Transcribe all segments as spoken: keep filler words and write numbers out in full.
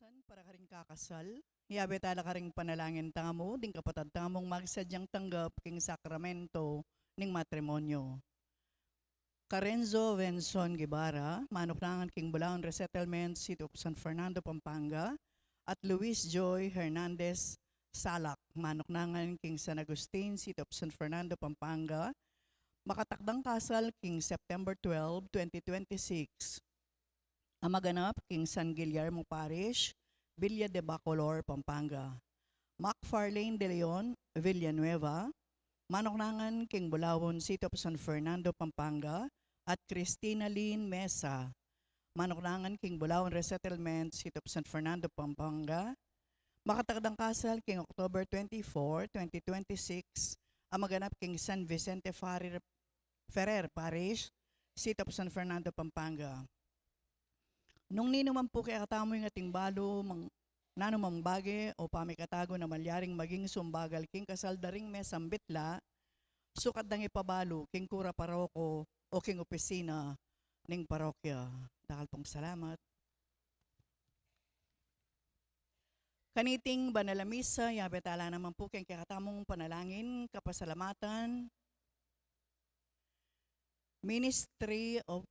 Pasalamatan para karing kakasal. Yabe tala karing panalangin tamu ding kapatad tamung magsadyang tanggap king sakramento ning matrimonyo. Carenzo Venson Guevara, manuknangan king Bulaon Resettlement, City of San Fernando, Pampanga, at Luis Joy Hernandez Salak, manuknangan king San Agustin, City of San Fernando, Pampanga, makatakdang kasal king September twelve, twenty twenty-six. A maganap king San Guillermo Parish, Villa de Bacolor, Pampanga. McFarlane de Leon Villanueva, manuknangan king Bulaon, City of San Fernando, Pampanga, at Christina Lynn Mesa, manuknangan king Bulaon Resettlement, City of San Fernando, Pampanga, makatakdang kasal king October twenty-four, twenty twenty-six, a maganap king San Vicente Ferrer, Ferrer Parish, City of San Fernando, Pampanga. Nung ninu man pu kekatamu ing ating balu, mang, nanumang bage o pamikatagun a malyaring maging sumbagal king kasal da ring mesambit la, sukat dang ipabalu king kura paroko o king opisina ning parokya. Dakal pung salamat. Kaniting banal a misa, yabe tala naman pu king kekatamung panalangin, kapasalamatan. Ministry of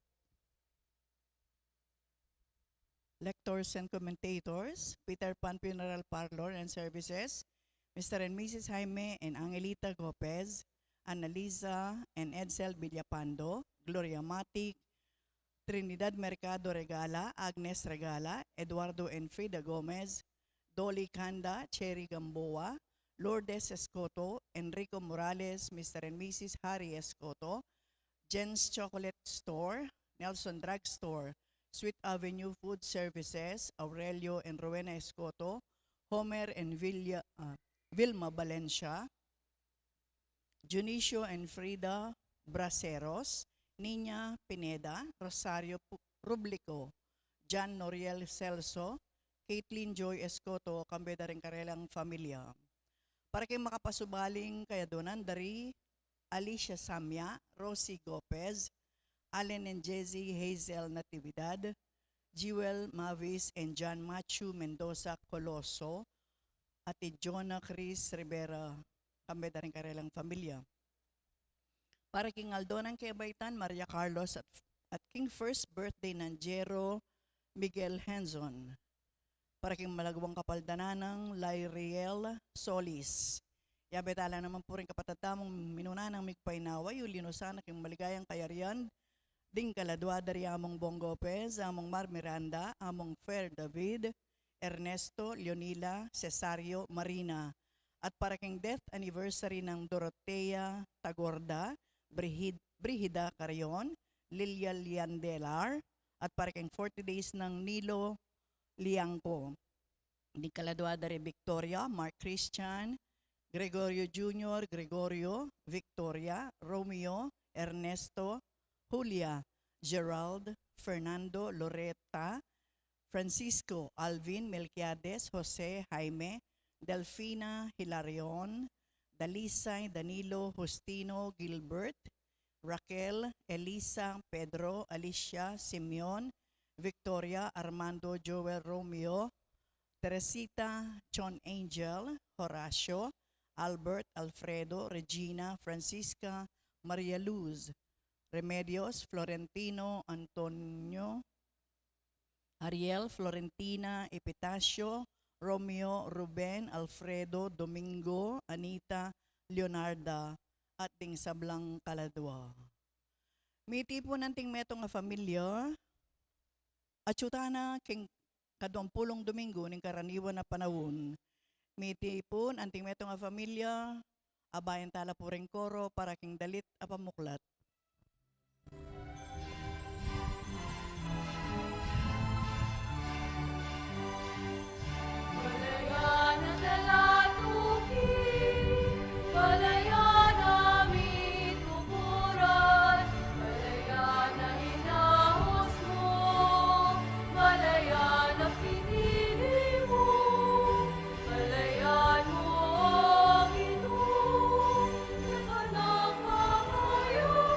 Lectors and Commentators, Peter Pan Funeral Parlor and Services, Mister and Missus Jaime and Angelita Gopez, Annalisa and Edsel Villapando, Gloria Matic, Trinidad Mercado Regala, Agnes Regala, Eduardo and Frida Gomez, Dolly Canda, Cherry Gamboa, Lourdes Escoto, Enrico Morales, Mister and Missus Harry Escoto, Jen's Chocolate Store, Nelson Drug Store, Sweet Avenue Food Services, Aurelio and Rowena Escoto, Homer and Villa, ah, Vilma Valencia, Junicio and Frida Braceros, Nina Pineda, Rosario Pu-, Rublico, John Noriel Celso, Caitlin Joy Escoto, kambe da ring karelang familia. Para king makapasubaling kayaduanan da ri Alicia Samia, Rosie Gopez, Allen and Jezzy Hazel Natividad, Jewel Mavis and John Machu Mendoza Coloso, at i Jonah Chris Rivera, kambe da ring karelang familia. Para king aldo nang kebaitan, Maria Carlos at, at king first birthday nang Jero Miguel Henzon. Para king malagwang kapaldanan nang Lyriel Solis. Yabe tala naman pu ring kapatad tamung minuna nang migpainawa, yu linusan na king maligayang kayarian ding kaladua da ri Among Bong Gopez, Among Mar Miranda, Among Fer David, Ernesto, Leonila, Cesario, Marina. At para king death anniversary nang Dorotea Tagorda, Brigid-, Brigida Carrion, Lilia Liandelar, at para king forty days nang Nilo Liangco. Ding kaladua da ri Victoria, Mark Christian, Gregorio Junior, Gregorio, Victoria, Romeo, Ernesto, Julia, Gerald, Fernando, Loretta, Francisco, Alvin, Melquiades, Jose, Jaime, Delfina, Hilarion, Dalisay, Danilo, Justino, Gilbert, Raquel, Elisa, Pedro, Alicia, Simeon, Victoria, Armando, Joel, Romeo, Teresita, John Angel, Horacio, Albert, Alfredo, Regina, Francisca, Maria Luz, Remedios, Florentino, Antonio, Ariel, Florentina, Epitacio, Romeo, Ruben, Alfredo, Domingo, Anita, Leonarda, at ding sablang kaladua. Miti pu anting metung a familia, atsu tana king kaduang pulung Domingo ning karaniwan a panaun. Miti pu anting metung a familia, abayan tala pu ring koro para king dalit a pamuklat. Balayan a talatuki, balayan a mitukuran, balayan a inahos mu, balayan a pinili mu, balayan mu, O Ginu, ing anak a kayu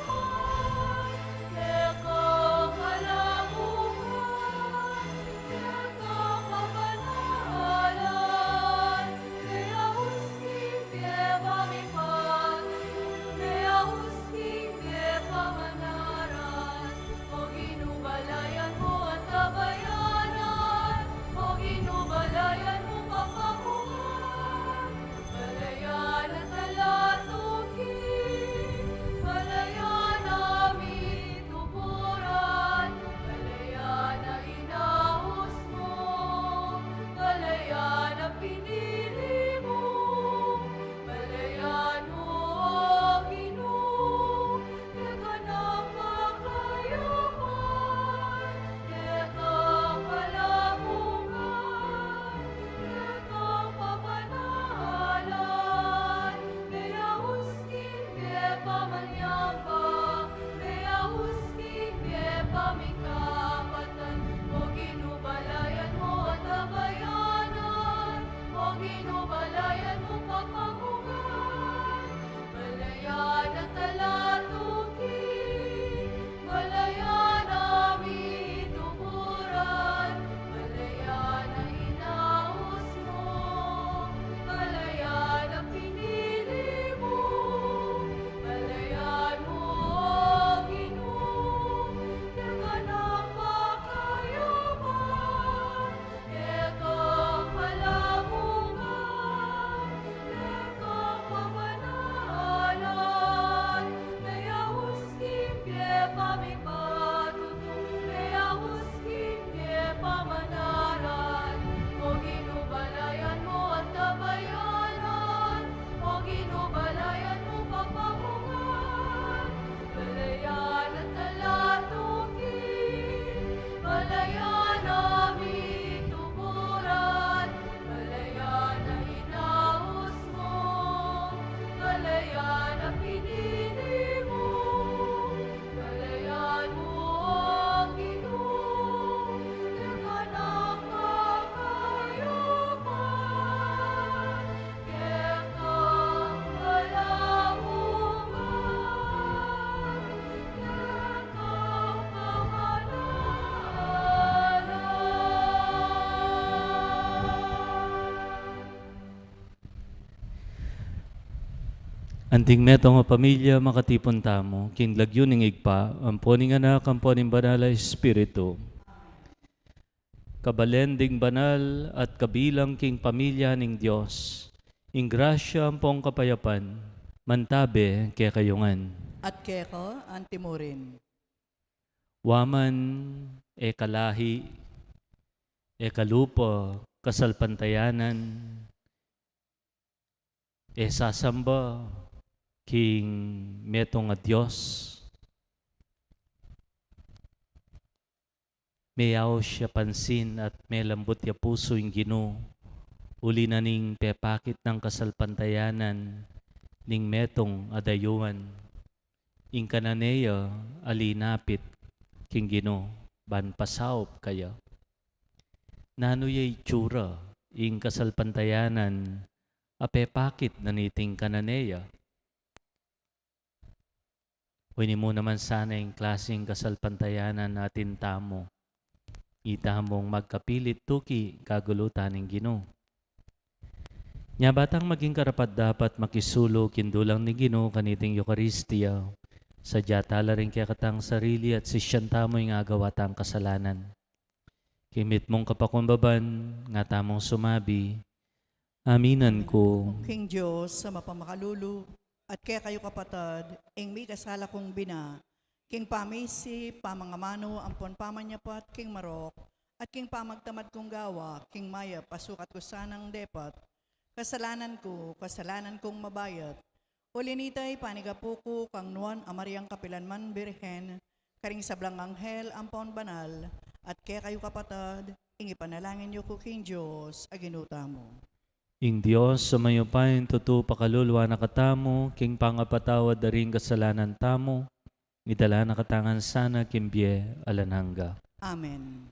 Anting metung a pamilya, makatipun tamu king lagyu ning Ibpa, ampo ning Anak, ampo ning Banal a Espiritu. Kabalen ding banal at kabilang king pamilya ning Dios, ing grasya ampong kapayapan, mantabe kekayu ngan. At keka antimurin. Wa man e kalahi, e kalupa, kasalpantayanan, e sasamba king metung a Dios, meyaus ya pansin at melambut ya pusu ing Ginu, uli na ning pepakit nang kasalpantayanan ning metung a dayuan. Ing kanane ya a linapit king Ginu ban pasaup kaya. Nanu ya itsura ing kasalpantayanan a pepakit na niting kanane ya? Uy, ini mu naman sana ing klasing kasalpantayanan atin tamu. Itamung magkapilit tuki kagulutan ning Ginu. Nya ba tang maging karapat-dapat makisulu king dulang ning Ginu kaniting Eukaristia, sadya tala ring kekatang sarili at sisian tamu ing agawa tang kasalanan. King mitmung kapakumbaban, nga tamung sumabi, aminan ku king Dios a mapamakalulu, at kekayu kapatad, ing mikasala kung bina, king pamisip, pamangamanu, ampon pamanyapat king marok, at king pamagtamad kung gawa king mayap a sukat ku sanang depat. Kasalanan ku, kasalanan kung mabayat. Uli nita, ipanigapu ku kang Nuan a Mariang kapilanman Birhen, karing sablang anghel ampon banal, at kekayu kapatad, ing ipanalangin yu ku king Dios a Ginu tamu. Ing Dios a mayupayang tutu pakalulu na katamu king pangapatawad da ring kasalanan tamu, idala na katamu ngan sana king bie alang angga. Amen.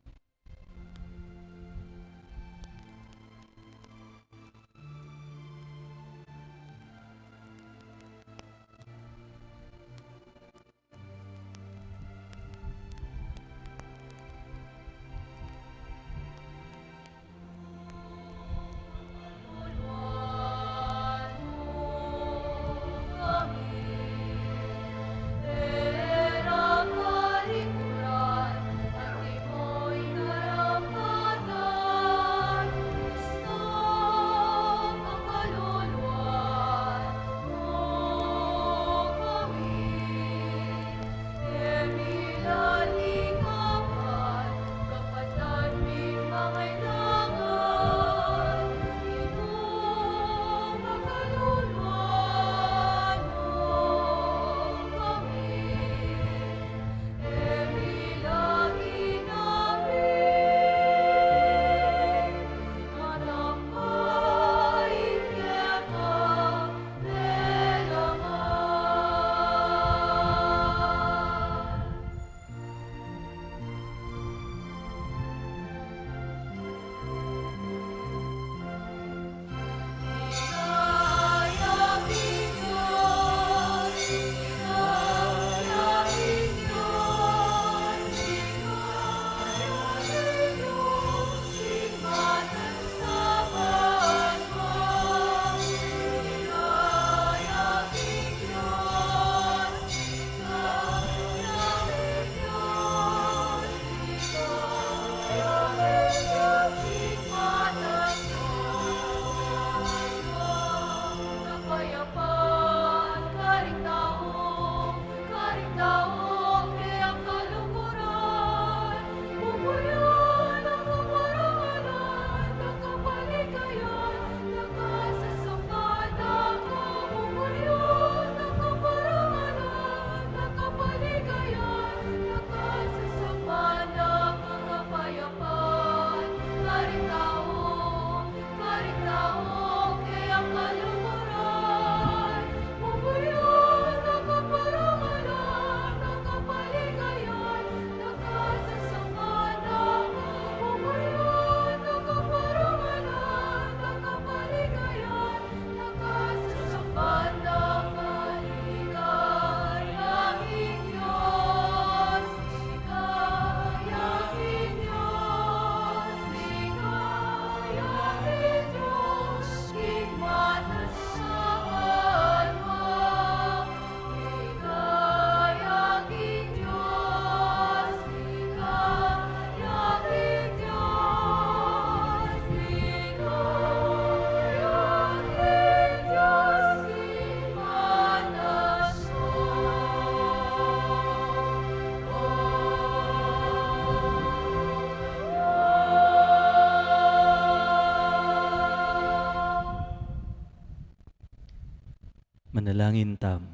Manalangin tamu.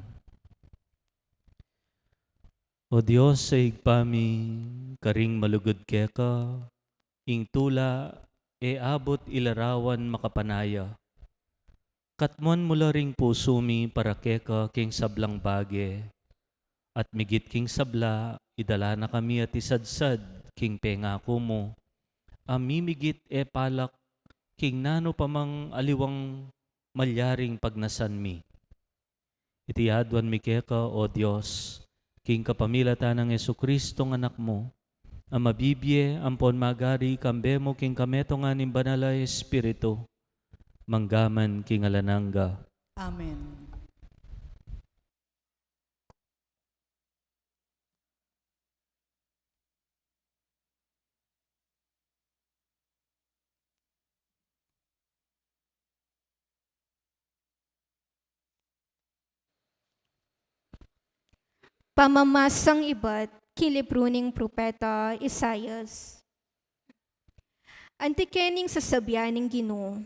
O Dios, a Ibpa mi, karing malugud keka, ing tula e abut ilarawan makapanaya. Katmuan mu la ring pusu mi para keka king sablang bage, at migit king sabla, idala na kami at isadsad king pengaku mu, a mimigit e palak king nanu pa mang aliwang malyaring pagnasan mi. Iti aduan mi keka, O Dios, king kapamilatan nang Jesucristo nga Anak mu, a mabibie ampon magari kambe mu king kametungan ning Banal a Espiritu, mangga man king alang angga. Amen. Pamamasang ibat king libru ning propeta Isaias. Anti kening sasabian ning Ginu,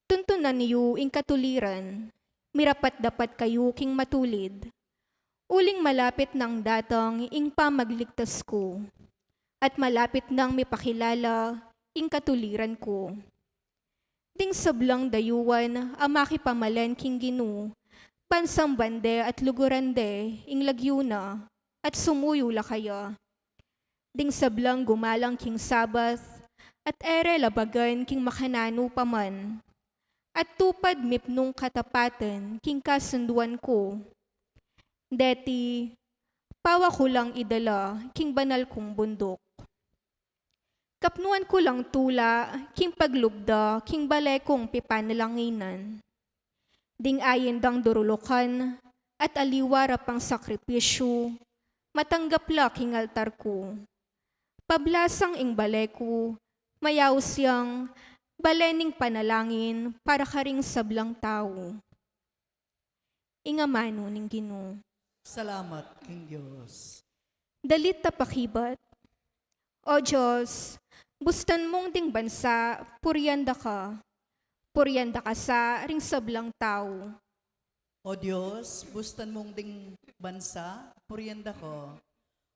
tuntunan yu ing katuliran, mirapat-dapat kayu king matulid. Uling malapit nang datang ing pamagligtas ku, at malapit nang mipakilala ing katuliran ku. Ding sablang dayuan a makipamalen king Ginu, ban samban de at luguran de ing lagyu na, at sumuyu la kaya. Ding sablang gumalang king Sabat, at e re labagan king makananu pa man, at tupad mipnung katapatan king kasunduan ku. Deti, pawa ku lang idala king banal kung bunduk. Kapnuan ku lang tula king paglugda king bale kung pipanalanginan. Ding ain dang durulukan at aliwa ra pang sakripisyu, matanggap la king altar ku. Pablasang ing bale ku, mayaus yang bale ning panalangin para karing sablang tau. Ing amanu ning Ginu. Salamat king Dios. Dalit a pakibat. O Dios, bustan mung ding bansa, purian da ka. Purian da ka sa ring sablang tau. O Dios, bustan mung ding bansa, purian da ka.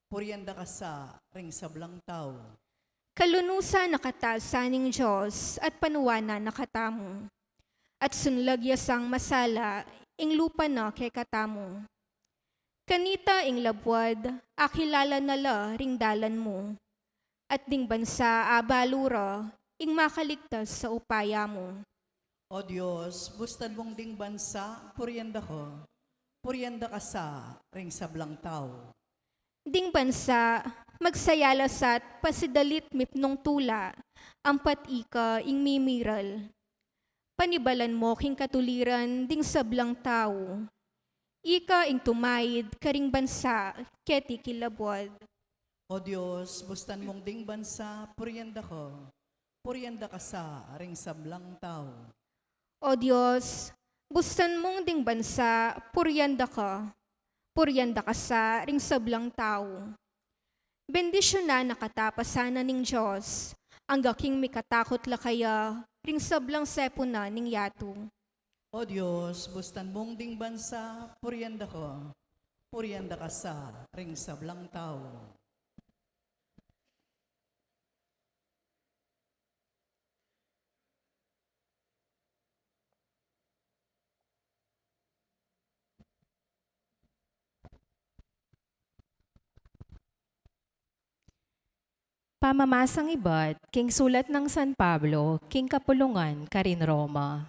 Purian da ka sa ring sablang tau. Kalunusan a katasan ning Dios at panuanan na katamu. At sunlag ya sang masala ing lupa na kekatamu. Kanita ing labuad, akilala na la ring dalan mu. At ding bansa abalu ra ing makaligtas sa upaya mu. O Dios, bustan mung ding bansa, purian da ka. Purian da ka sa ring sablang tau. Ding bansa, magsaya la sa pasidalit mipnung tula, ampat ika ing mimiral. Panibalan mu king katuliran ding sablang tau. Ika ing tumaid karing bansa keti king labuad. O Dios, bustan mung ding bansa, purian da ka. Purian da ka sa ring sablang tau. O Dios, bustan mung ding bansa, purian da ka. Purian da ka sa ring sablang tau. Bendisyunan na katapasan na ning Dios, angga king mikatakut la kaya ring sablang sepunan ning yatu. O Dios, bustan mung ding bansa, purian da ka. Purian da ka sa ring sablang tau. Pamamasang ibat king sulat nang San Pablo king kapulungan karin Roma.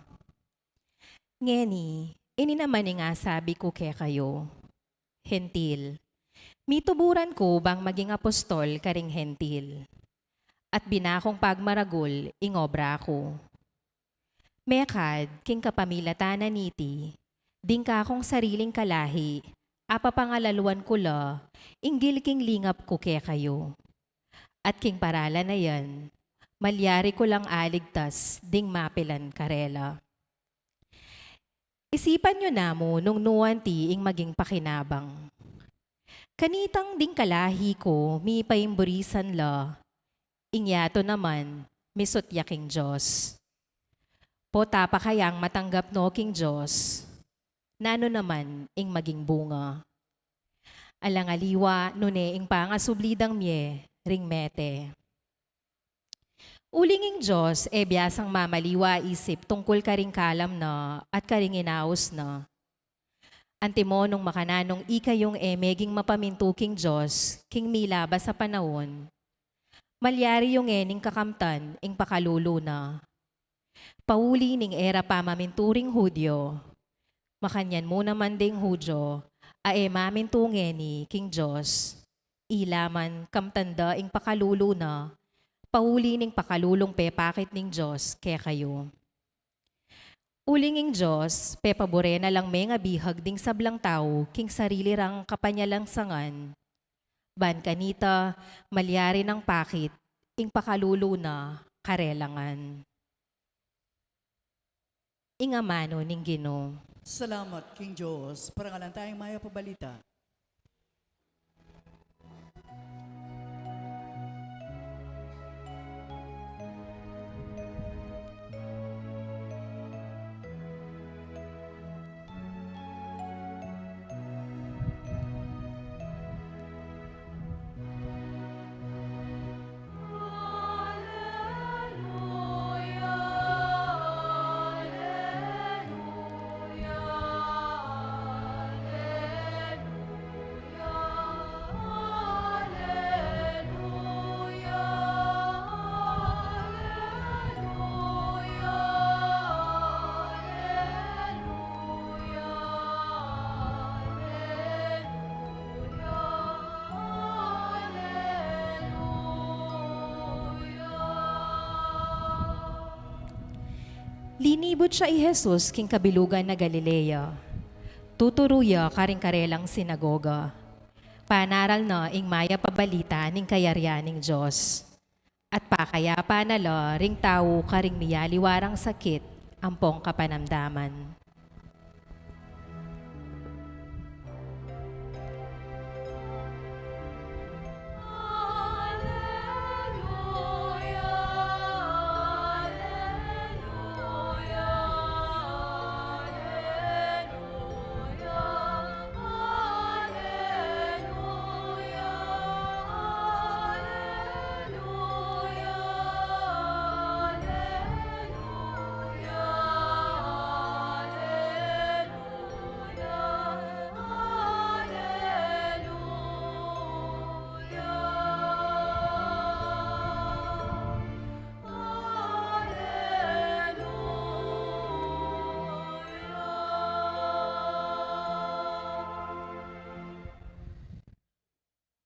Ngeni, ini naman ing asabi ku kekayu, Hentil, mituburan ku bang maging apostol karing Hentil, at bina kung pagmaragul ing obra ku. Mekad king kapamilatan na niti, ding kakung sariling kalahi, apapangalaluan ku la, inggil king lingap ku kekayu. At king paralan na yan, malyari ku lang aligtas ding mapilan karela. Isipan yu namu nung nu anti ing maging pakinabang. Kanitang ding kalahi ku mipaimburisan la, ing yatu naman misut ya king Dios. Pota pa kayang matanggap no king Dios? nanu naman ing maging bunga. Alang aliwa nune ing pangasubli dang mie ring mete. Uling ing Dios e biasang mamaliwa isip tungkul karing kalam na at karing inaus na. Antimo nung makananung ikayung e meging mapamintu king Dios king milabas a panaun, malyari yu ngening kakamtan ing pakalulu na. Pauli ning e ra pamamintu ring Judio, makanyan mu naman ding Judio a e mamintu ngeni king Dios, ila man kamtan da ing pakalulu na, pauli ning pakalulung pepakit ning Dios kekayu. Uling ing Dios pepabure na lang mengabihag ding sablang tau king sarili rang kapanyalangsangan, ban kanita malyari nang pakit ing pakalulu na karelangan. Ing amanu ning Ginu. Salamat king Dios. Parangalan taya ing mayap a balita. Linibut ya i Jesus king kabilugan na Galilea. Tuturu ya karing karelang sinagoga. Panaral na ing mayap a balita ning kayarian ning Dios. At pakayapan na la ring tau karing miyaliwa rang sakit ampong kapanamdaman.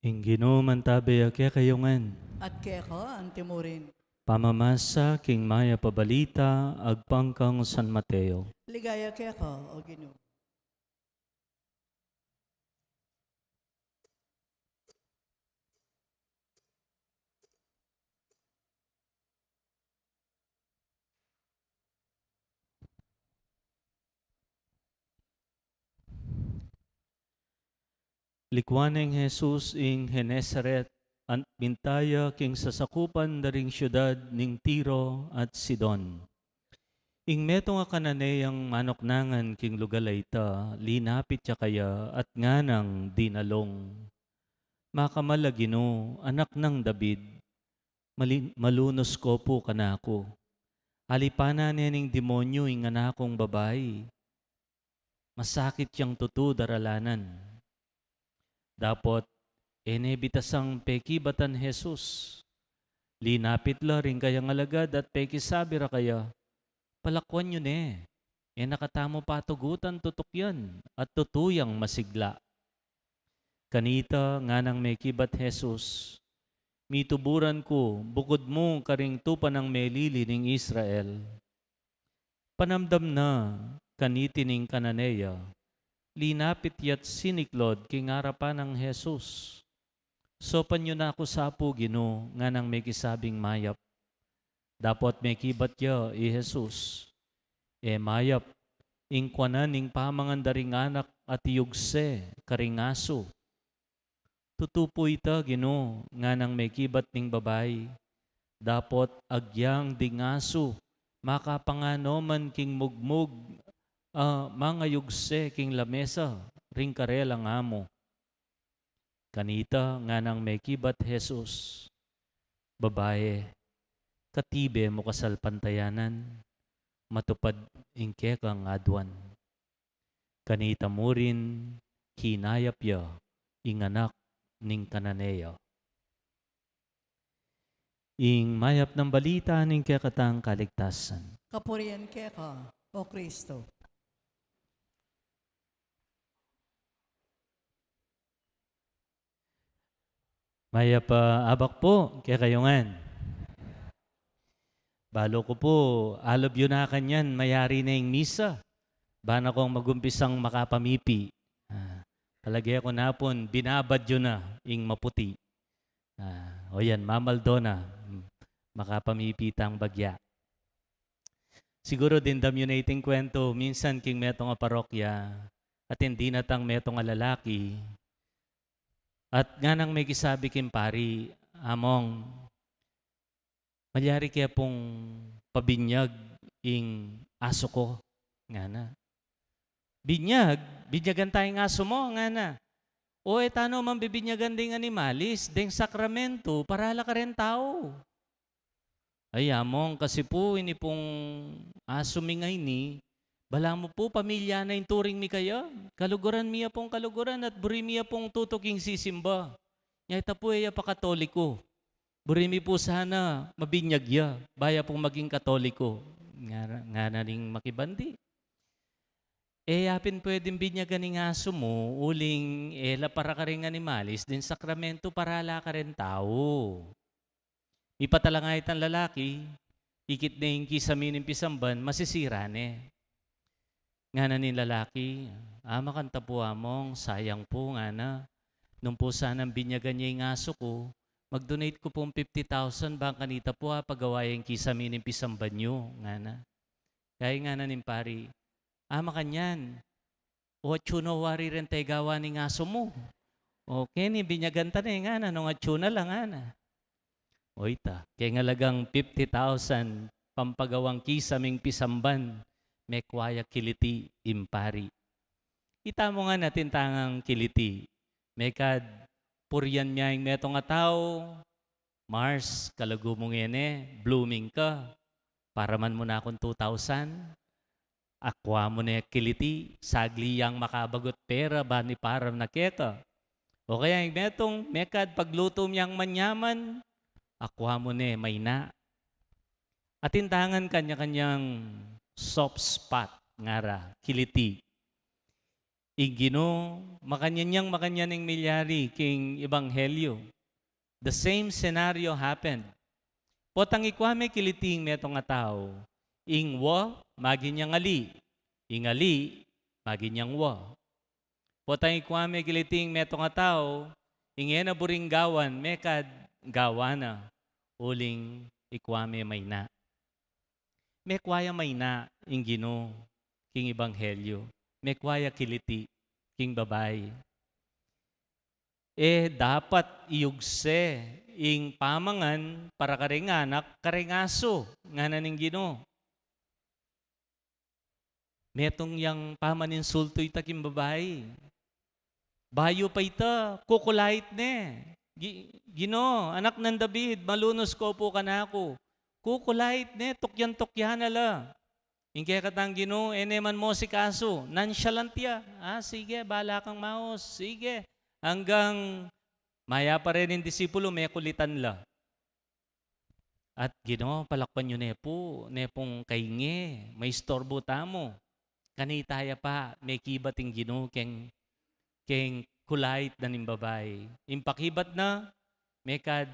Ing Ginu mantabe ya kekayu ngan. At keka antimurin. Pamamasa king mayap a balita agpang kang San Mateo. Ligaya keka, O Ginu. Likuan neng Jesus ing Genesaret at minta ya king sasakupan da ring siudad ning Tiro at Sidon. Ing metung a Cananeang manuknangan king lugal a ita, linapit ya kaya at nganang dinalung, "Makamal a Ginu, anak nang David, mali-, malunus ko pu kanaku. Alipanan ne ning demonyu ing anak kung babai. Masakit yang tutu daralanan." Dapot, e ne bitasang pekibatan Jesus. Linapit la ring kayang alagad at pekisabi ra kaya, "Palakuan yu ne, e na katamu patugutan tutukian at tutu yang masigla." Kanita nganang mekibat Jesus, "Mituburan ku bukud mu karing tupa nang melili ning Israel." Panamdam na kaniti ning Cananea, linapit ya't siniklod king arapan nang Jesus. "Saupan yu na ku sa pu, Ginu," nganang mekisabing mayap. Dapot mekibat ya i Jesus, "E mayap ing kuanan ning pamangan da ring anak at iyugse karing asu." "Tutu pu ita, Ginu," nganang mekibat ning babai. "Dapot agyang ding asu makapangan no man king mugmug a mangayugse king lamesa ring karelang amu. Kanita nganang mekibat Jesus, "Babae, katibe mu kasalpantayanan, matupad ing kekang aduan." Kanita murin kinayap ya ing anak ning Cananea. Ing mayap nang balita ning kekatang kaligtasan. Kapurian keka, O Kristo. Mayap a abak pu kekayu ngan. Balu ku pu, alub yu na kanyan, mayari ne ing misa. Bana kung magumpisang makapamipi. Ah, palage ku na pun, binabad yu na ing maputi. Ah, o yan, mamaldo na. Hmm, makapamipi tang bagya. Siguru dimdam yu na iting kwentu, minsan king metung a parokya, atin dinatang metung a lalaki, at nganang mekisabi king pari, "Among, malyari ke pung pabinyag ing asu ku?" ngana. "Binyag? Binyagan ta ing asu mu?" ngana. "O, e tano mang bibinyagan ding animalis, deng sakramentu, para la kareng tau." "Ay, Among, kasi pu, ini pung asu ming ini, balamu pu, pamilya na ing turing mi kaya. Kaluguran mi ya pung kaluguran at buri mi ya pung tutuking sisimba. Nya ita pu, e ya pa Katoliko. Buri mi pu sana mabinyag ya, ba ya pung maging Katoliko." Ngana, ngana ning makibandi, "E ya pin pwedeng binyagan ing asu mu, uling e la para karing animalis ding sakramentu, para la kareng tau." Mipatalangay itang lalaki, ikit ne ing kisame ning pisamban, masisira ne. Ngana ning lalaki, "A, makanita pu, Among, sayang pu," ngana. "Nung pu sanang binyagan ya ing asu ku, mag-donate ku pung fifty thousand, bang kanita pu apagawa ya ing kisame ning pisamban yu," ngana. Kaya ngana ning pari, "A, makanyan, o atsu na wari reng tegawa ning asu mu. O keni, binyagan ta ne," ngana, "nung atsu na la," ngana. O ita, keng alagang fifty thousand, pampagawang kisaming pisamban, mekua ya kiliti ing pari. Ita mu ngan atin tangang kiliti. Mekad purian me ing metung a tau, "Mars, kalagu mu ngeni, blooming ka. Paraman mu na kung two thousand. Akua mu ne kiliti, sagli yang makabagut pera, ban iparam na keka." O kaya ing metung, mekad paglutu me yang manyaman, "Akua mu ne maina." Atin tangan kanya-kanyang soft spot, ngara, kiliti. Ing Ginu, makanyan yang makanyan ing milyari king ebanghelyo. The same scenario happened. Potang ikua me kiliti ing metung a tau, ing wa, magin yang ali. Ing ali, magin yang wa. Potang ikua me kiliti ing metung a tau, ing e na buring gawan, mekad gawa na, uling ikua me maina. Mekua ya maina ing Ginu king ebanghelyo. Mekua ya kiliti king babai. E dapat iyugse ing pamangan para kareng anak, kareng asu, ngana ning Ginu. Metung yang pamaninsultu ita king babai. Bayu pa ita, kukulait ne. "Gi-, Ginu, Anak nang David, malunus ka pu kanaku." Kukulait ne, tukyan-tukyan na la. Ing kekatang Ginu, e ne man mosikasu, nonchalant ya. "Ah, sige, bala kang maus, sige." Anggang mayap pa rin ing disipulu, mekulitan la. At Ginu, palakpan yu ne pu, ne pung kainge, maistorbu tamu. Kanita ya pa, mekibat ing Ginu keng, keng kulait na ning babai. Ing pakibat na, mekad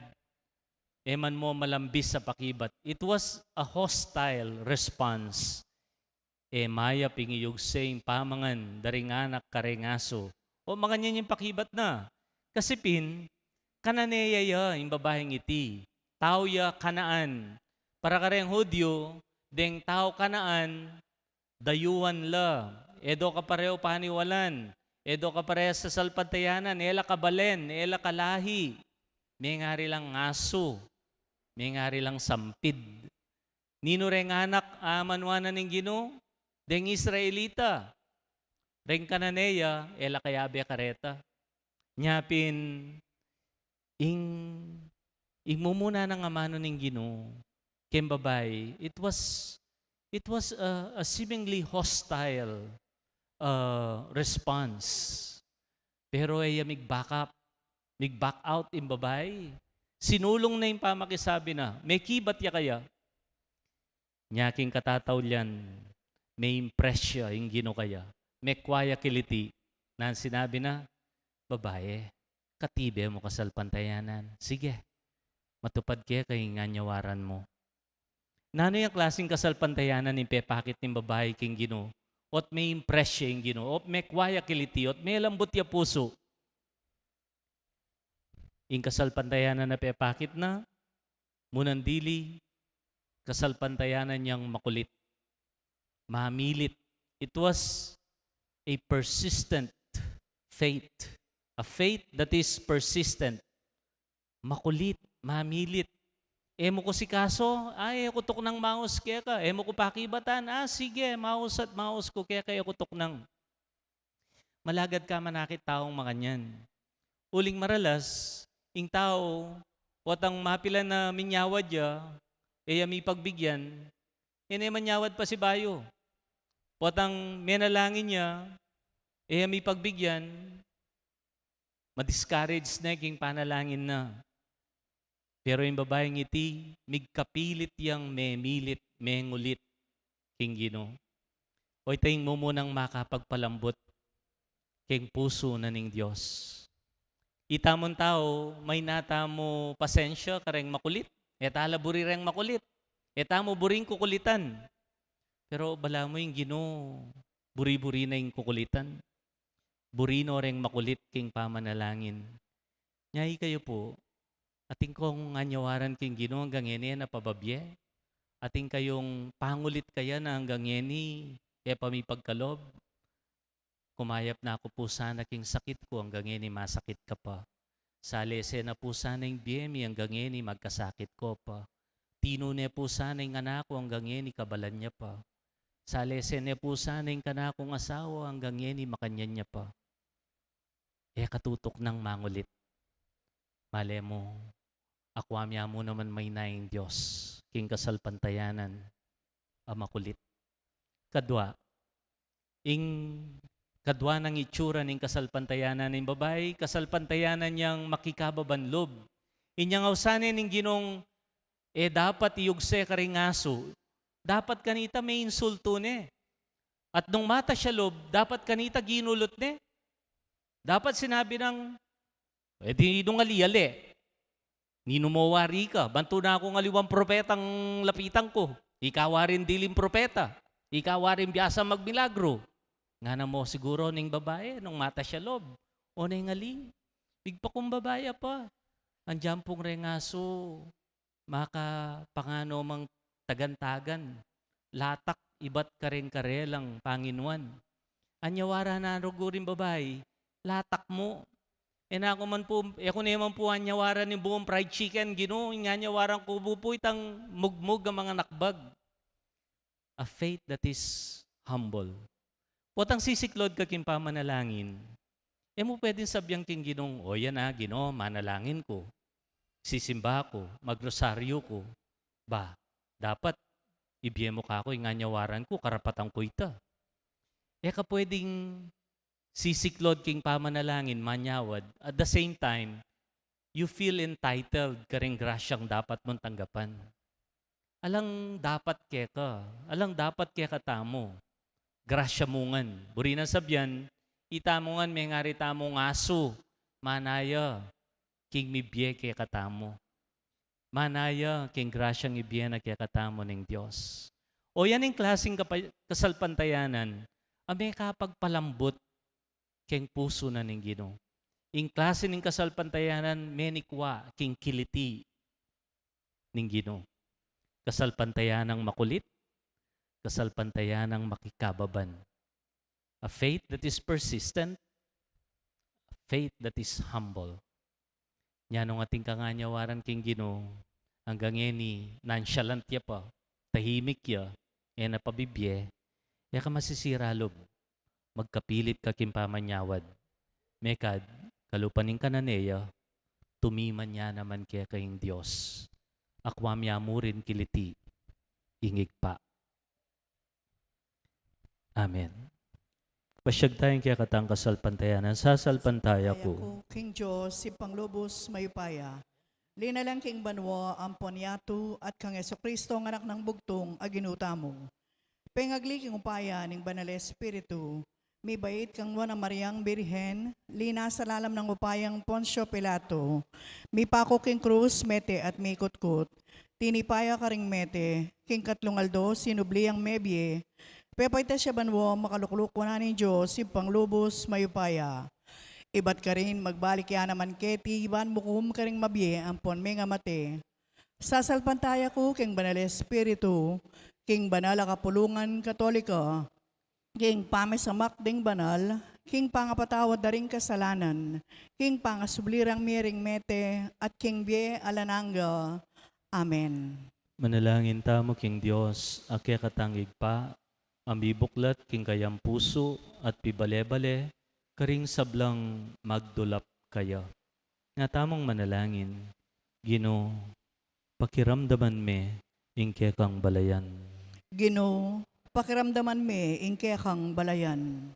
e man mu malambis a pakibat. It was a hostile response. E mayap ing iyugse ing pamangan da ring anak kareng asu. O makanyan ing pakibat na. Kasi pin, Kananea ya ing babaing iti. Tau ya Kanaan. Para kareng Hudyo, deng tau Kanaan, dayuan la. E do kapareu paniwalan. E do kaparehas sasalpantayanan. E la kabalen. E la kalahi. Mengari lang asu. Mengari lang sampid. Ninu reng anak a manuan na ning Ginu? deng Israelita, reng Cananea, e la kayabe kareta. Nya pin, ing, ing mumuna nang amanu ning Ginu keng babai, it was, it was a, a seemingly hostile, uh, response. Pero e ya mig-back up, mig-back out ing babai. Sinulung na ing pamakisabi na, "Mekibat ya kaya?" Nya king katataulian, me-impress ya ing Ginu kaya. Mekua ya kiliti. Nanu ing sinabi na, "Babai, katibe mu kasalpantayanan. Sige, matupad keka ing anyawaran mu." Nanu yang klaseng kasalpantayanan ing pepakit ning babai king Ginu? O't me-impress ya ing Ginu, o't mekua ya kiliti, o't melambut ya pusu. Ing kasalpantayanan a pepakit na, munang dili, kasalpantayanan yang makulit, mamilit. It was a persistent faith, a faith that is persistent. Makulit, mamilit. E mu ku sikaso, ay, e ku tuknang maus keka. E mu ku pakibatan, ah, sige, maus at maus ku keka, e ku tuknang. Malagad ka manakit taung makanyan. Uling maralas, ing tau, potang mapilan na minyawad ya, e ya mipagbigyan, e ne manyawad pasibayu. Potang menalangin ya, e ya mipagbigyan, ma-discourage ne king panalangin na. Pero ing babaing iti, migkapilit yang memilit, mengulit king Ginu. O, ita ing mumunang makapagpalambut king pusu na ning Dios. Itamun tau, mayna tamu pasensya kareng makulit. E ta la buri reng makulit. E tamu buring kukulitan. Pero balamu ing Ginu, buri-buri na ing kukulitan. Buri no reng makulit king pamanalangin. Nya ikayu pu, atin kong anyawaran king Ginu anggang ngeni e na pababie? Atin kayung pangulit kaya na anggang ngeni e pa mipagkalob? Kumayap na ku pu sana king sakit ku anggang ngeni masakit ka pa. Salese na pu sana ing bie mi anggang ngeni magkasakit ka pa. Tinune pu sana ing anak ku anggang ngeni kabalan ya pa. Salese ne pu sana ing kanakung asawa anggang ngeni makanyan ya pa. E ka tutuknang mangulit. Malemu, akua mi mu naman mayna ing Dios king kasalpantayanan a makulit. Kadua, ing kadua nang itsura ning kasalpantayanan ning babai, kasalpantayanan yang makikababan lub. Inyang ausan ne ning Ginung, e dapat iyugse karing asu. Dapat kanita me-insultu ne. At nung matas ya lub, dapat kanita ginulut ne. Dapat sinabi nang, "E di nung ali, ali. Ninu mo wari ka? Ban tuna kung aliwang propetang lapitan ku. Ika waring diling propeta. Ika waring biasang magmilagru." Ngana mu siguru ning babai nung matas ya lub. O neng ali, migpakumbaba ya pa. Andiyan pung reng asu, makapanganu mang tagan-tagan, latak ibat kareng karelang panginuan. Anyawaran na rugu ring babai, latak mu. E na ku man pu, e ku ne man pu anyawaran ing buung fried chicken, Ginu, ing anyawaran ku pu itang mugmug a manganakbag. A faith that is humble. Potang sisiklod ka king pamanalangin, e mu pwedeng sabian king Ginung, "O yan a, Ginu, manalangin ku, sisimba ku, magrosaryu ku." Ba, dapat ibie mu kaku ing anyawaran ku, karapatan ku ita. E ka pwedeng sisiklod king pamanalangin, manyawad, at the same time, you feel entitled karing grasyang dapat mung tanggapan. Alang dapat keka, alang dapat kekatamu. Grasya mu ngan. Buri nang sabian, itamu ngan mengari tamung asu, mana ya king mibie kekatamu. Mana ya king grasyang ibie na kekatamu ning Dios. O yan ing klaseng kapa-, kasalpantayanan a mekapagpalambut keng pusu na ning Ginu. Ing klase ning kasalpantayanan menikwa king kiliti ning Ginu. Kasalpantayanang makulit, kasalpantayanang makikababan. A faith that is persistent, a faith that is humble. Nya nung atin kang anyawaran king Ginu, anggang ngeni nonchalant ya pa, tahimik ya, e na pabibie, E ka masisira lub, magkapilit ka king pamanyawad. Mekad, kalupa ning kananea, tumiman ya naman keka ing Dios. Akwam ya mu rin kiliti ing Ibpa. Amen. Pasyag taya king kekatang kasalpantayanan. Sasalpantaya ku king Dios, Ibpang lubus mayupaya, linalang king banua ampon yatu, at kang Jesucristo, ang Anak nang bugtung a Ginu tamu. Pengagli king upaya ning Banal Espiritu, mibait kang Nuan a Mariang Birhen, linasa lalam nang upayang Poncio Pilato, mipaku king krus, mete at mikutkut, tinipa ya karing mete, king katlung aldo sinubli yang mebie, pepaitas ya banua, makalukluk wanan ning Dios Ibpang lubus mayupaya. Ibat karin magbalik ya naman keti ban mukum karing mabie ampon mengamate. Sasalpantaya ku king Banal Espiritu, king banal a kapulungan Katolika, king pamisamak ding banal, king pangapatawad da ring kasalanan, king pangasubli rang mie ring mete, at king bie alang angga. Amen. Manalangin tamu king Dios a kekatang Ibpa, a mibuklat king kayang pusu at pibale-bale karing sablang magdulap kaya. Nga tamung manalangin. Ginu, pakiramdaman me ing kekang balayan. Ginu, pakiramdaman me ing kekang balayan.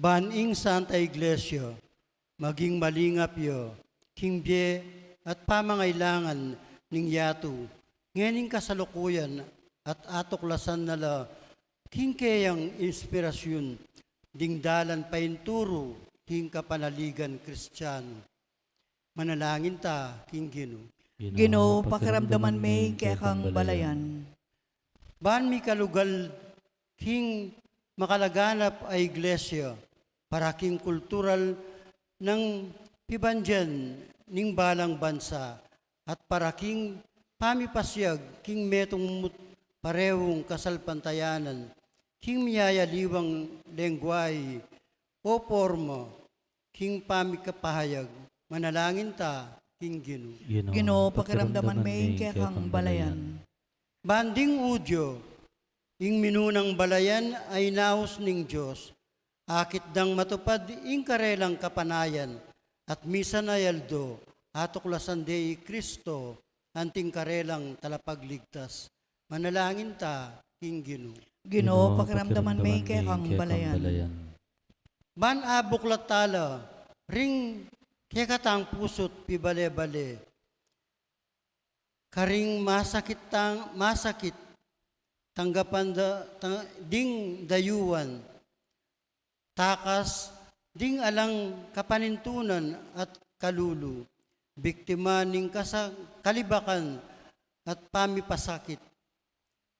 Ban ing Santa Iglesia maging malingap ya king bie at pamangailangan ning yatu, ngening kasalukuyan at atuklasan na la king keyang inspirasyun ding dalan painturu king kapanaligan Kristianu. Manalangin ta king Ginu. Ginu, pakiramdaman me ing kekang balayan. Ban mikalugal king makalaganap a iglesia para king kultural nang pibandian ning balang bansa at para king pamipasiag king metung mut parehung kasalpantayanan king miyayaliwang lengguahe o porma king pamikapahayag. Manalangin ta king Ginu. Ginu, pakiramdaman me ing kekang balayan. Ban ding Judio, ing minunang balayan a inaus ning Dios, akit dang matupad ing karelang kapanayan, at misan a aldo atuklasan de i Kristo anting karelang talapagligtas. Manalangin ta king Ginu. Ginu, pakiramdaman me ing kekang balayan. Ban abuklat tala ring kekatang pusut pibale-bale karing masakit tang-, masakit tanggapan da, tang-, ding dayuan, takas ding alang kapanintunan at kalulu, biktima ning kasa-, kalibakan at pamipasakit.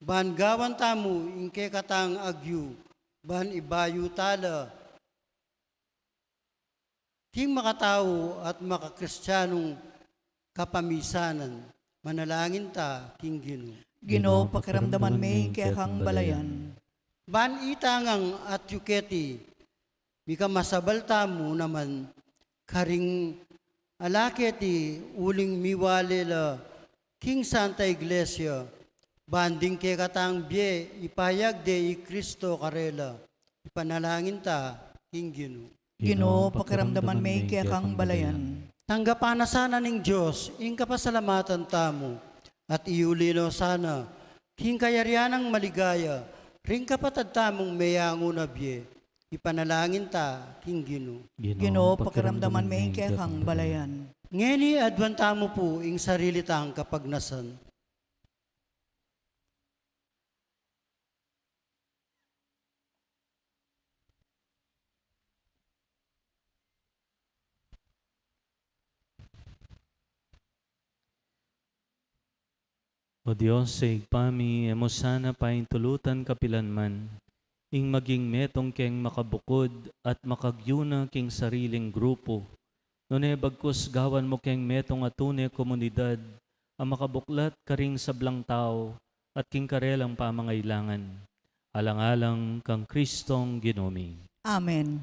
Ban gawan tamu ing kekatang agyu, ban ibayu tala king makatau at makakristianung kapamisanan. Manalangin ta king Ginu. Ginu, pakiramdaman me ing kekang balayan. Ban itang atyu keti, mikamasabal tamu naman karing ala keti uling miwale la king Santa Iglesia, ban ding kekatang bie ipayag de i Kristo karela. Ipanalangin ta king Ginu. Ginu, pakiramdaman me ing kekang balayan. Tanggapan na sana ning Dios ing kapasalamatan tamu, at iuli no sana king kayarian nang maligaya ring kapatad tamung meyangu na bie. Ipanalangin ta king Ginu. Ginu, pakiramdaman me ing kekang balayan. Ngeni aduan tamu pu ing sarili tang kapagnasan. O Dios, Ibpa mi, e mu sana paintulutan kapilan man ing maging metung keng makabukud at makagyuna king sariling grupu, nune bagkus gawan mu keng metung a tune komunidad a makabuklat karing sablang tau at king karelang pamangailangan. Alang-alang kang Kristong Ginu mi. Amen.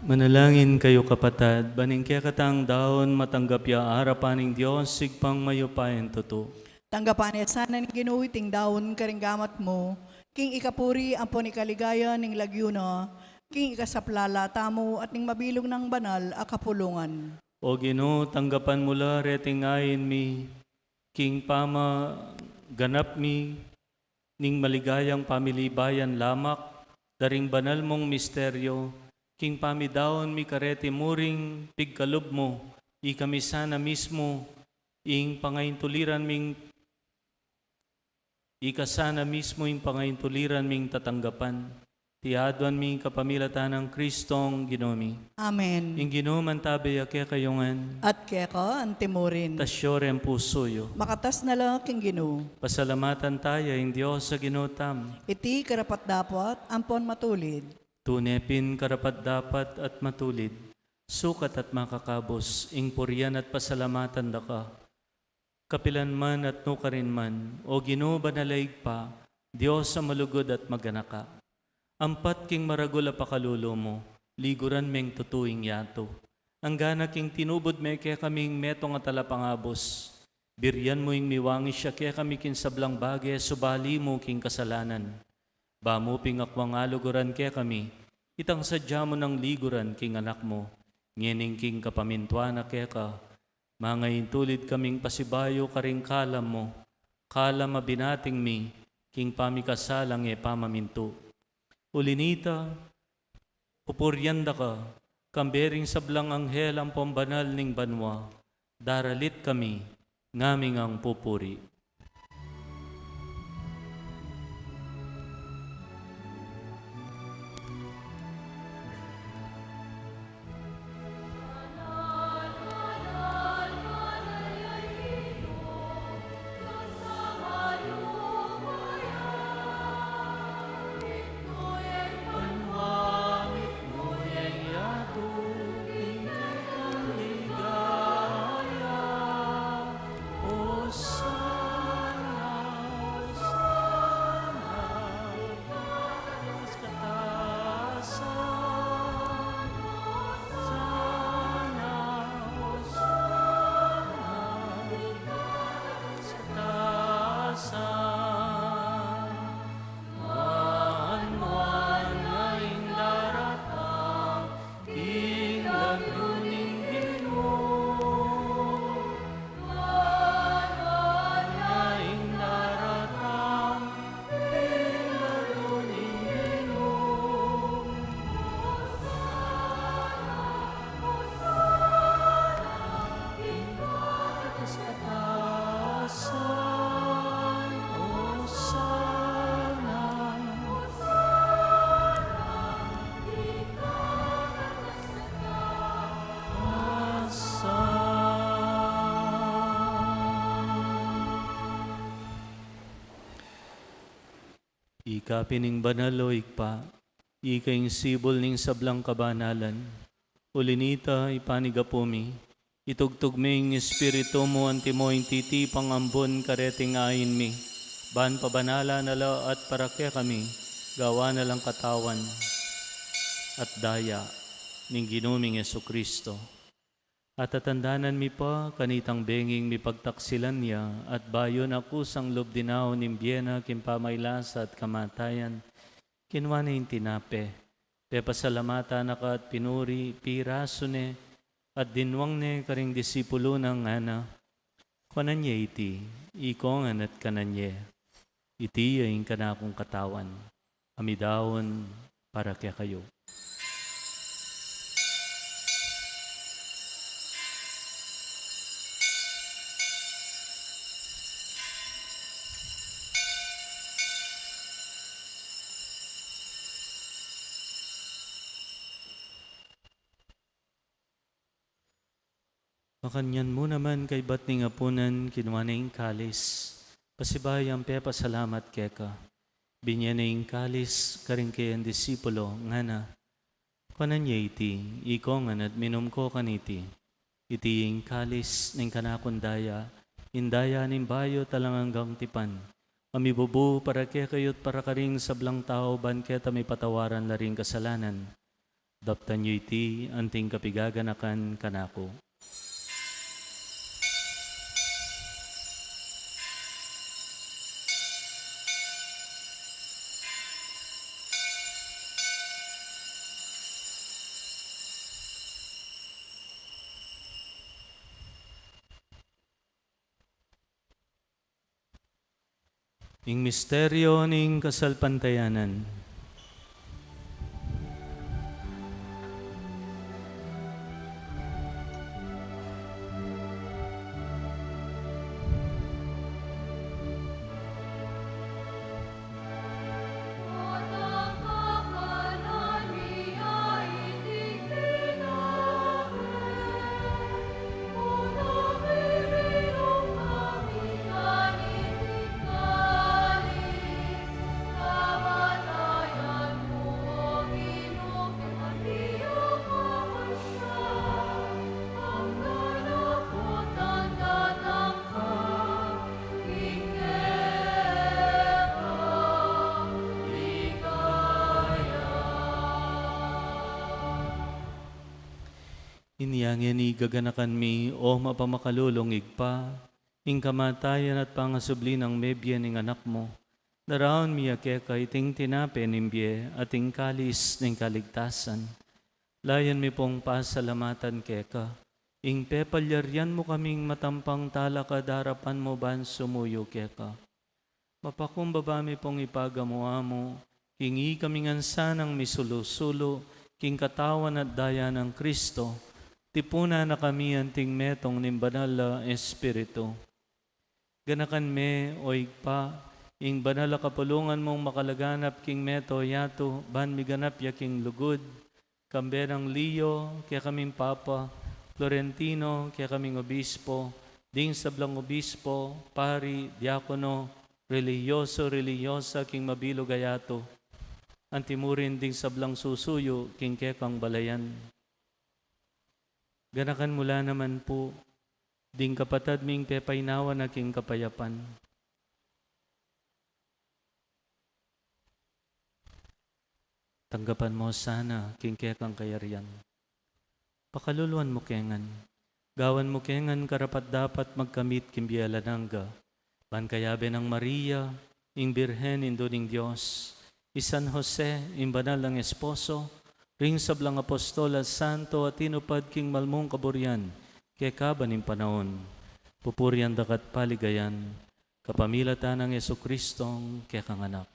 Manalangin kayu, kapatad, ban ing kekatang daun matanggap ya arapan ning Dios, Ibpang mayupayang tutu. Tanggapan na sana ning Ginu iting daun karing gamat mu, king ikapuri ampon ikaligaya ning lagyu na, king ikasaplala tamu at ning mabilug nang banal a kapulungan. O Ginu, tanggapan mu la reting ain mi, king pamaganap mi ning maligayang pamilibayan lamak, da ring banal mung misteryo, king pamidaun mi kareti muring pigkalub mu, ikami sana mismu, ing pangaintuliran ming, ika sana mismu ing pangaintuliran ming tatanggapan. Iti aduan mi kapamilatan nang Kristong Ginu mi. Amen. Ing Ginu mantabe ya kekayu ngan. At keka antimurin. Tasyu ring pusu yu. Makatas na la king Ginu. Pasalamatan taya ing Dios a Ginu tamu. Iti karapat-dapat ampon matulid. Tune pin karapat-dapat at matulid, sukat at makakabus, ing purian at pasalamatan da ka, Kapilan man at nukarin man, O Ginu, banal a Ibpa, Dios a malugud at maganaka. Ampat king maragul a pakalulu mu, liguran meng tutu ing yatu. Anggana king tinubud me kekaming metung a talapangabus, birian mu ing miwangis ya kekami king sablang bage, subali mu king kasalanan. Ba mu ping akwang aluguran kekami, itang sadya mu nang liguran king Anak mu, ngening king kapamintuan na keka, mangaintulid kaming pasibayu karing kalam mu, kalam a binating mi, king pamikasalang e pamamintu. Uli nita, pupurian da ka, kambe ring sablang anghel ampong banal ning banua, daralit kami, ngaming ang pupuri. Ika pin ing banal, o Ibpa, ika ing sibul ning sablang kabanalan. Uli nita, ipanigapu mi, itugtug me ing Espiritu mu antimo ing titipang ambun kareting ain mi, ban pabanalan na la at para kekami, gawan na lang katawan at daya ning Ginu ming Jesucristo. At tatandanan mi pa, kanitang benging mipagtaksilan ya, at bayu na kusang lub dinaun ing bie na king pamailasa at kamatayan, kinua ne ing tinape, pepasalamatan na ka at pinuri, pirasu ne, at dinwang ne karing disipulu na ngana, Kuanan ye iti, ikongan at kanan ye. Iti ya ing kanakung katawan, a midaun para kekayu. Makanyan mu naman kaybat ning apunan, kinua ne ing kalis, pasibayu yang pepasalamat keka, binye ne ing kalis karing kayang disipulo, ngana, Kuanan ye iti, ikongan at minum ko kaniti. Iti ing kalis ning kanakung daya, ing daya ning bayu at alang anggang tipan, a mibubu para kekayu't para karing sablang tau ban keta mipatawaran la ring kasalanan. Daptan yu iti anting kapigaganakan kanaku. Ing misteryo ning kasalpantayanan. Inya ngeni gaganakan mi, o mapamakalulung Ibpa, ing kamatayan at pangasubli nang mebie ning Anak mu. Daraun mi ya keka iting tinape ning bie at ing kalis ning kaligtasan. Layan mi pung pasalamatan keka ing pepalyarian mu kaming matampang talakad king arapan mu ban sumuyu keka. Mapakumbaba mi pung ipagamu-amu king ikami ngan sanang misulu-sulu king katawan at daya nang Kristu, tipunan na kami anting metung ning Banal a Espiritu. Ganakan me, o Ibpa, ing banal a kapulungan mung makalaganap king mabilug a yatu, ban miganap ya king lugud, kambe nang Leo, kekaming Papa, Florentino, kekaming Obispo, ding sablang obispo, pari, diakono, relihiyoso, relihiyosa, king mabilug a yatu, anti murin ding sablang susuyu king kekang balayan. Ganakan mu la naman pu ding kapatad ming pepainawa na king kapayapan. Tanggapan mu sana king kekang kayarian. Pakaluluan mu ke ngan. Gawan mu ke ngan karapat-dapat magkamit king bie alang angga. Ban kayabe nang Maria, ing Birhen, Indu ning Dios, i San Jose, ing banal nang esposo, ring sablang apostol at santo a tinupad king malmung kaburian kekaban ning panaun, pupurian da ka at paligayan, kapamilatan nang Jesucristong kekang Anak.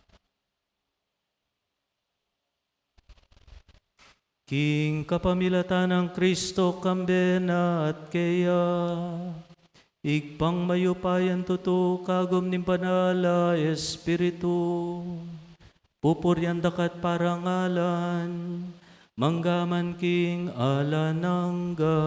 King kapamilatan nang Kristo, kambe na at keya, Ibpang mayupayang tutu, kagum ning Banal a Espiritu, pupurian da ka at parangalan, mangga man king alang angga.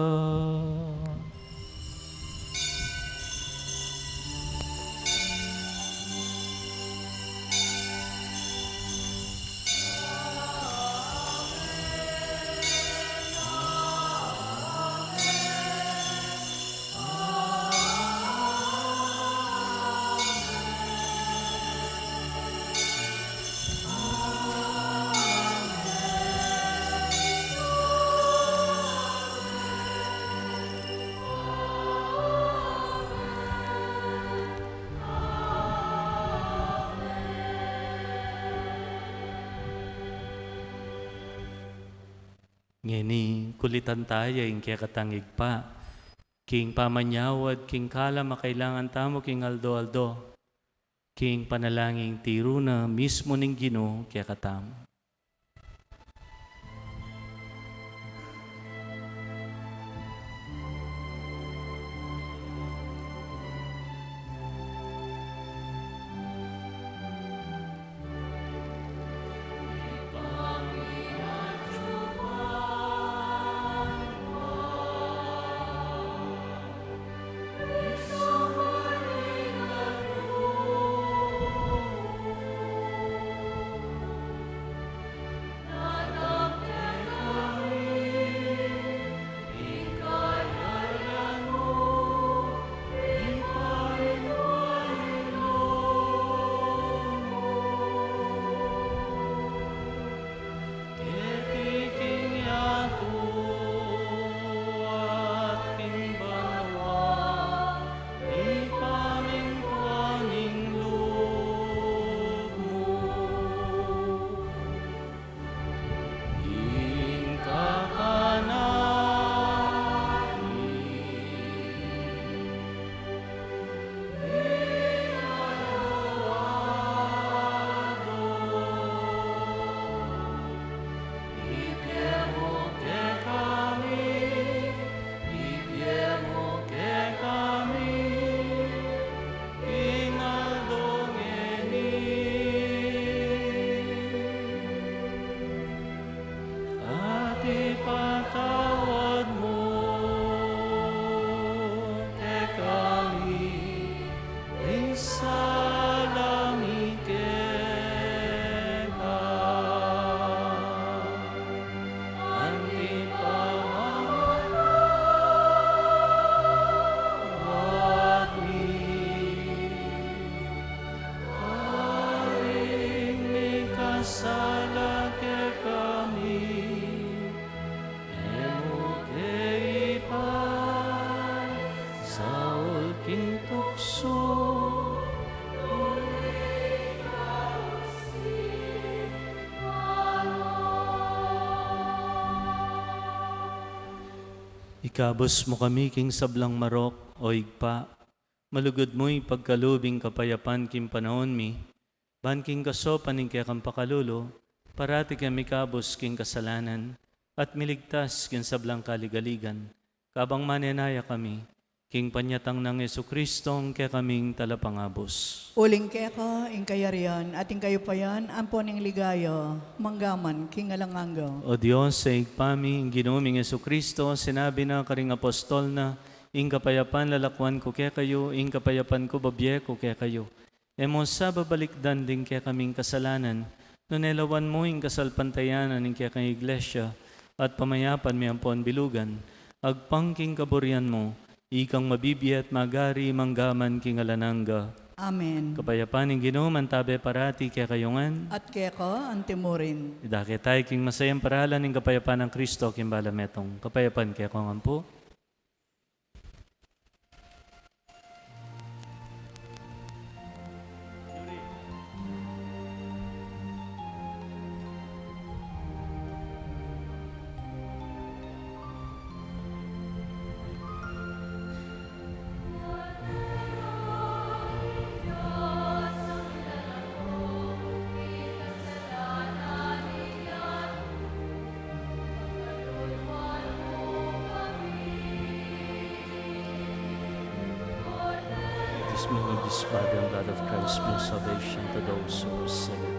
Ngeni, kulitan taya ing kekatang Ibpa king pamanyawad king kalam a kailangan tamu king aldo-aldo, king panalangin tiru na mismu ning Ginu kekatamu. Ikabus mu kami king sablang marok, O Ibpa, malugud mu ipagkalub ing kapayapan king panaun mi, ban king kasaupan ning kekang pakalulu, parati keng mikabus king kasalanan, at miligtas king sablang kaligaligan, kabang manenaya kami king panyatang nang Jesucristo, ing kekaming Talapangabus. Uling keka ing kayarian at ing kayupayan ampon ing ligaya, mangga man king alang angga. O Dios, Ibpa mi, ing Ginu ming Jesucristo, sinabi na karing apostol na, "Ing kapayapan lalakwan ku kekayu, ing kapayapan ku babie ku kekayu." E mu sa babalikdan ding kekaming kasalanan, nune lawan mu ing kasalpantayanan ning kekang Iglesia, at pamayapan mi ampon bilugan, agpang king kaburian mu, ikang mabibie at magari mangga man king alang angga. Amen. Kapayapan ning Ginu mantabe parati kekayu ngan. At keka antimurin. Idake tayu king masayang paralan ning kapayapan nang Kristo king balametung. Kapayapan kekayu ngan pu. This means this body and blood of Christ bring salvation to those who receive it.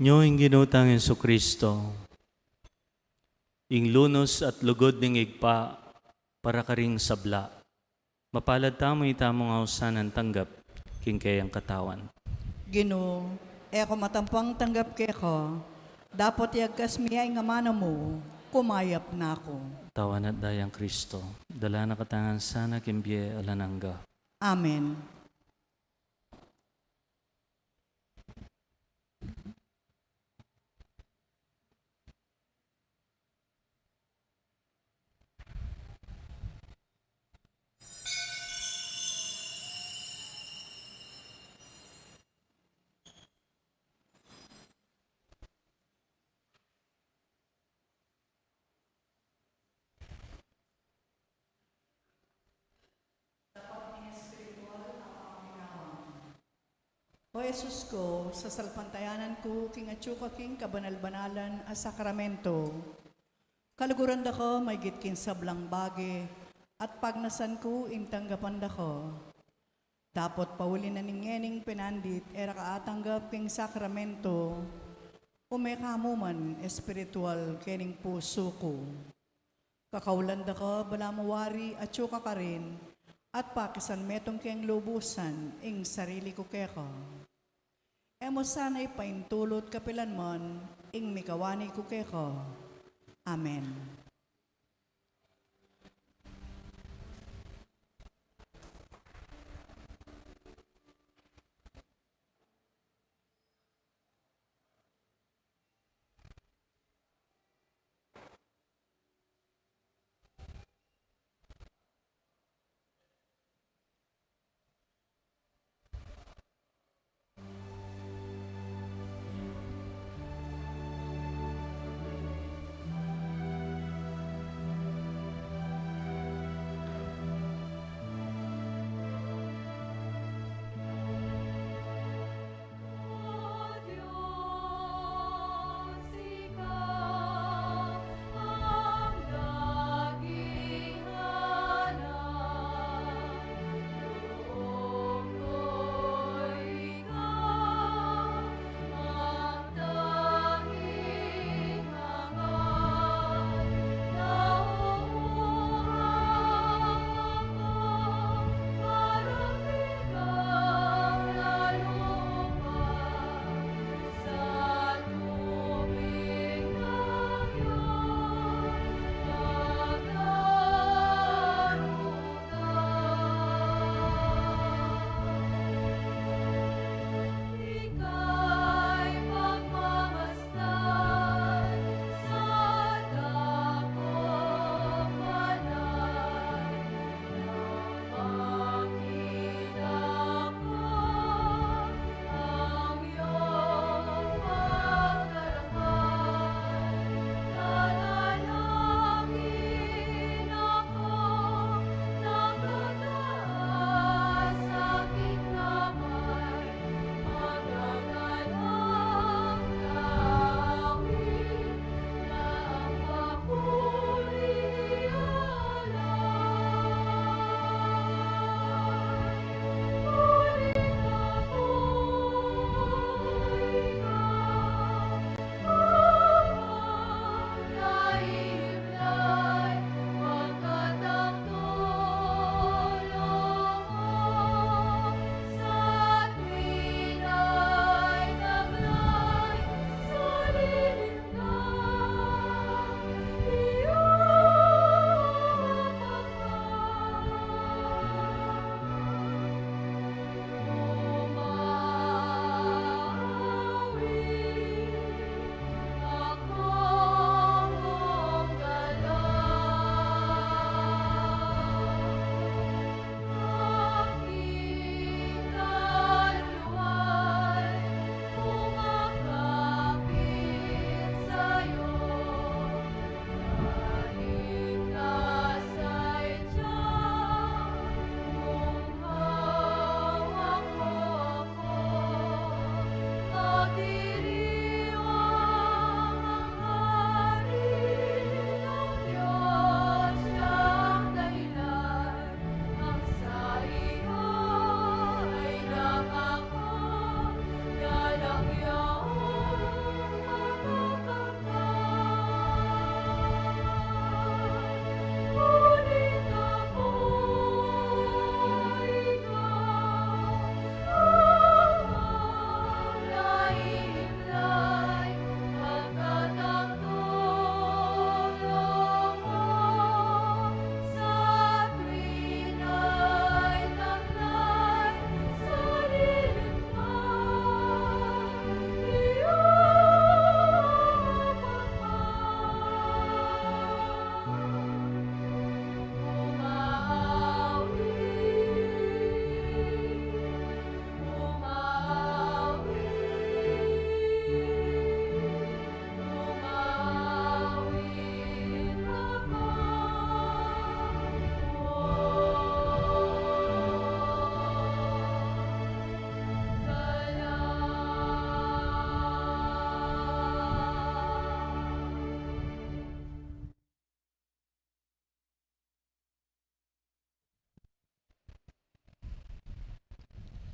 Nyo ing Ginu tang Jesucristo, ing lunus at lugud ning Ibpa para karing sabla. Mapalad tamu ita mung ausan a tanggap king keyang katawan. Ginu, e ku matampang tanggap keka, dapot iagkas mi ya ing amanu mu, kumayap na ku. Katawan at dayang Kristo, dala na katamu ngan sana king bie alang angga. Amen. O Jesus ku, sasalpantayanan ku king atyu ka king kabanal-banalan a sakramento. Kaluguran da ka maigit king sablang bage, at pagnasan ku ing tanggapan da ka. Dapot pauli na ning ngening penandit e ra ka atanggap king sakramento, ume ka mu man espiritual kening pusu ku. Kakaulan da ka balamu wari atyu ka karin, at pakisan metung keng lubusan ing sarili ku keka. E mu sana ipaintulut kapilan man ing mikawani ku keka. Amen.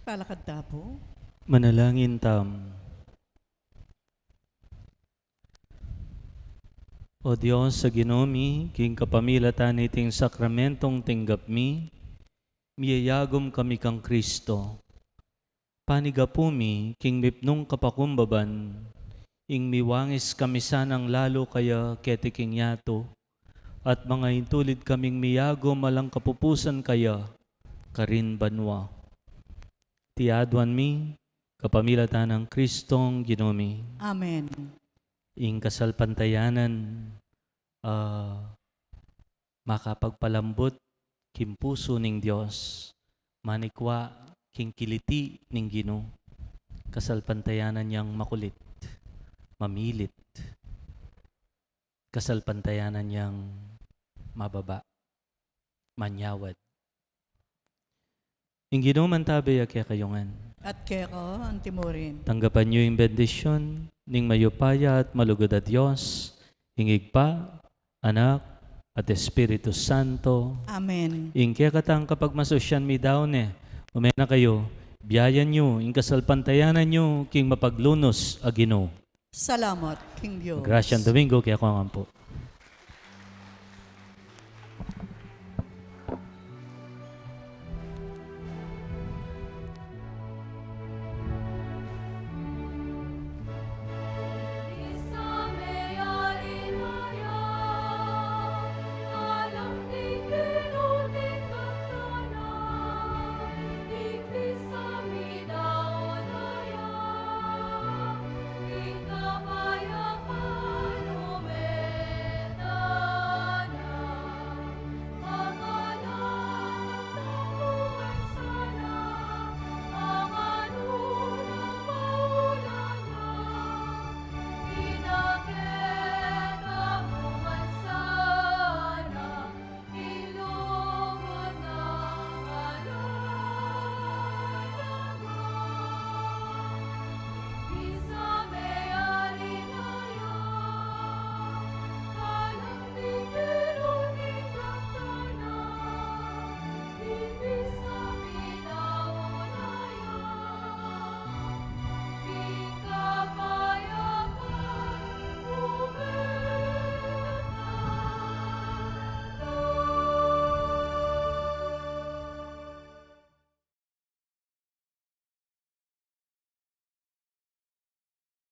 Talakad ta pu. Manalangin tam. O Dios, a Ginu mi, king kapamilatan niting sakramentong tinggap mi, miyayagum kami kang Kristo. Panigapu mi king mipnung kapakumbaban, ing miwangis kami sanang lalu kaya keti king yatu, at mangaintulid kaming miyagum alang kapupusan kaya karin banua. Iti aduan mi kapamilatan nang Kristong Ginu mi. Amen. Ing kasalpantayanan, ah, makapagpalambut king pusu ning Dios, manikwa king kiliti ning Ginu, kasalpantayanan yang makulit, mamilit, kasalpantayanan yang mababa, manyawad. Ing Ginu mantabi ya kekayu ngan. At keka antimurin. Tanggapan yu ing bendisyun ning mayupaya at malugud a Dios, ing Ibpa, Anak, at Espiritu Santo. Amen. Ing kekatang kapagmasusyan mi daun ne, ume na kayu, biayan yu ing kasalpantayanan yu king mapaglunus a Ginu. Salamat king Dios. Grasyang Domingo kekayu ngan pu.